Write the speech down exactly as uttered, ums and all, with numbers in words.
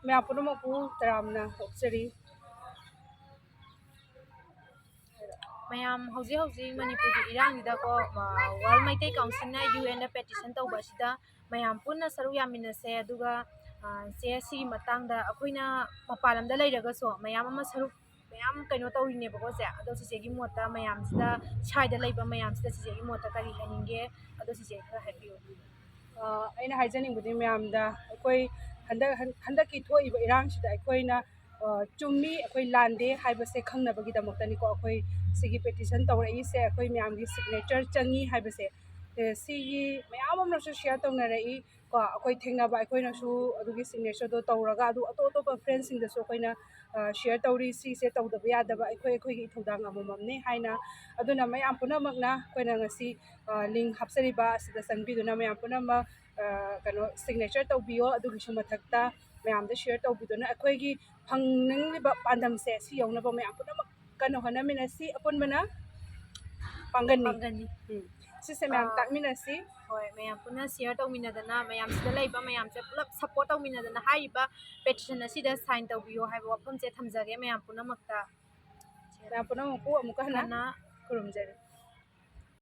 ꯃꯌꯥꯝ ꯄꯨꯝꯅꯃꯛꯄꯨ ꯇꯔꯥꯝꯅ ꯑꯣꯛꯆꯔꯤ꯫ ꯃꯌꯥꯝ, ꯍꯧꯖꯤꯛ ꯍꯧꯖꯤꯛ ꯃꯅꯤꯄꯨꯔꯒꯤ ꯏꯔꯥꯡꯁꯤꯗꯀꯣ, ꯋꯥꯔꯜ ꯃꯩꯇꯩ ꯀꯥꯎꯟꯁꯤꯜꯅ ꯌꯨ ꯑꯦꯟꯗ ꯄꯦꯇꯤꯁꯟ ꯇꯧꯕ ꯑꯁꯤꯗ ꯃꯌꯥꯝ ꯄꯨꯟꯅ ꯁꯔꯨꯛ ꯌꯥꯃꯤꯟꯅꯁꯦ꯫ ꯑꯗꯨꯒ ꯆꯦ, ꯁꯤꯒꯤ ꯃꯇꯥꯡꯗ ꯑꯩꯈꯣꯏꯅ ꯃꯄꯥꯟ ꯂꯝꯗ ꯂꯩꯔꯒꯁꯨ ꯃꯌꯥꯝ ꯑꯃ ꯁꯔꯨꯛ ꯃꯌꯥꯝ ꯀꯩꯅꯣ ꯇꯧꯔꯤꯅꯦꯕꯀꯣ ꯆꯦ꯫ ꯑꯗꯣ ꯆꯤꯆꯦꯒꯤ ꯃꯣꯠꯇ ꯃꯌꯥꯝꯁꯤꯗ, ꯁ꯭ꯋꯥꯏꯗ ꯂꯩꯕ ꯃꯌꯥꯝꯁꯤꯗ ꯆꯤꯆꯦꯒꯤ ꯃꯣꯠꯇ ꯀꯔꯤ ꯍꯥꯏꯅꯤꯡꯒꯦ? ꯑꯗꯣ ꯆꯤꯆꯦ ꯈꯔ ꯍꯥꯏꯕꯤꯌꯨ꯫ ꯑꯩꯅ ꯍꯥꯏꯖꯅꯤꯡꯕꯗꯤ ꯃꯌꯥꯝꯗ, ꯑꯩꯈꯣꯏ ꯍꯟꯗꯛ ꯍꯟꯗꯛꯀꯤ ꯊꯣꯛꯏꯕ ꯏꯔꯥꯡꯁꯤꯗ ꯑꯩꯈꯣꯏꯅ ꯆꯨꯝꯃꯤ, ꯑꯩꯈꯣꯏ ꯂꯥꯟꯗꯦ ꯍꯥꯏꯕꯁꯦ ꯈꯪꯅꯕꯒꯤꯗꯃꯛꯇꯅꯤꯀꯣ ꯑꯩꯈꯣꯏ ꯁꯤꯒꯤ ꯄꯦꯇꯤꯁꯟ ꯇꯧꯔꯛꯏꯁꯦ꯫ ꯑꯩꯈꯣꯏ ꯃꯌꯥꯝꯒꯤ ꯁꯤꯒꯅꯦꯆꯔ ꯆꯪꯉꯤ ꯍꯥꯏꯕꯁꯦ꯫ ꯁꯤꯒꯤ ꯃꯌꯥꯝ ꯑꯃꯅꯁꯨ ꯁꯤꯌꯔ ꯇꯧꯅꯔꯛꯏ ꯀꯣ꯫ ꯑꯩꯈꯣꯏ ꯊꯦꯡꯅꯕ ꯑꯩꯈꯣꯏꯅꯁꯨ ꯑꯗꯨꯒꯤ ꯁꯤꯒꯅꯦꯆꯔꯗꯣ ꯇꯧꯔꯒ, ꯑꯗꯨ ꯑꯇꯣꯞ ꯑꯇꯣꯞꯄ ꯐ꯭ꯔꯦꯟꯁꯤꯡꯗꯁꯨ ꯑꯩꯈꯣꯏꯅ ꯁꯤꯌꯔ ꯇꯧꯔꯤ꯫ ꯁꯤꯁꯦ ꯇꯧꯗꯕ ꯌꯥꯗꯕ ꯑꯩꯈꯣꯏ ꯑꯩꯈꯣꯏꯒꯤ ꯏꯊꯧꯗꯥꯡ ꯑꯃꯃꯝꯅꯤ ꯍꯥꯏꯅ꯫ ꯑꯗꯨꯅ ꯃꯌꯥꯝ ꯄꯨꯝꯅꯃꯛꯅ ꯑꯩꯈꯣꯏꯅ ꯉꯁꯤ ꯂꯤꯡ ꯍꯥꯞꯆꯔꯤꯕ ꯑꯁꯤꯗ ꯆꯪꯕꯤꯗꯨꯅ ꯃꯌꯥꯝ ꯄꯨꯝꯅꯃꯛ ꯀꯩꯅꯣ ꯁꯤꯒꯅꯦꯆꯔ ꯇꯧꯕꯤꯌꯣ꯫ ꯑꯗꯨꯒꯤꯁꯨ ꯃꯊꯛꯇ ꯃꯌꯥꯝꯗ ꯁꯤꯌꯔ ꯇꯧꯕꯤꯗꯨꯅ ꯑꯩꯈꯣꯏꯒꯤ ꯐꯪꯅꯤꯡꯂꯤꯕ ꯄꯥꯟꯗꯝꯁꯦ ꯁꯤ ꯌꯧꯅꯕ ꯃꯌꯥꯝ ꯄꯨꯝꯅꯃꯛ ꯀꯟꯅ ꯍꯣꯠꯅꯃꯤꯟꯅꯁꯤ꯫ ꯑꯄꯨꯟꯕꯅ ꯄꯥꯡꯒꯜꯅꯤ꯫ ꯄꯥꯡꯒꯜꯅꯤ꯫ ꯎꯝ, ꯁꯤꯁꯦ ꯃꯌꯥꯝ ꯇꯥꯛꯃꯤꯟꯅꯁꯤ꯫ ꯍꯣꯏ, ꯃꯌꯥꯝ ꯄꯨꯟꯅ ꯁꯤꯌꯔ ꯇꯧꯃꯤꯟꯅꯗꯅ, ꯃꯌꯥꯝꯁꯤꯗ ꯂꯩꯕ ꯃꯌꯥꯝꯁꯦ ꯄꯨꯂꯞ ꯁꯞꯄꯣꯔꯠ ꯇꯧꯃꯤꯟꯅꯗꯅ ꯍꯥꯏꯔꯤꯕ ꯄꯦꯇꯤꯁꯟ ꯑꯁꯤꯗ ꯁꯥꯏꯟ ꯇꯧꯕꯤꯌꯣ ꯍꯥꯏꯕ ꯋꯥꯐꯝꯁꯦ ꯊꯝꯖꯒꯦ ꯃꯌꯥꯝ ꯄꯨꯝꯅꯃꯛꯇ꯫ ꯃꯌꯥꯝ ꯄꯨꯝꯅꯃꯛꯄꯨ ꯑꯃꯨꯛꯀ ꯍꯟꯅ ꯈꯨꯔꯨꯝꯖꯔꯤ꯫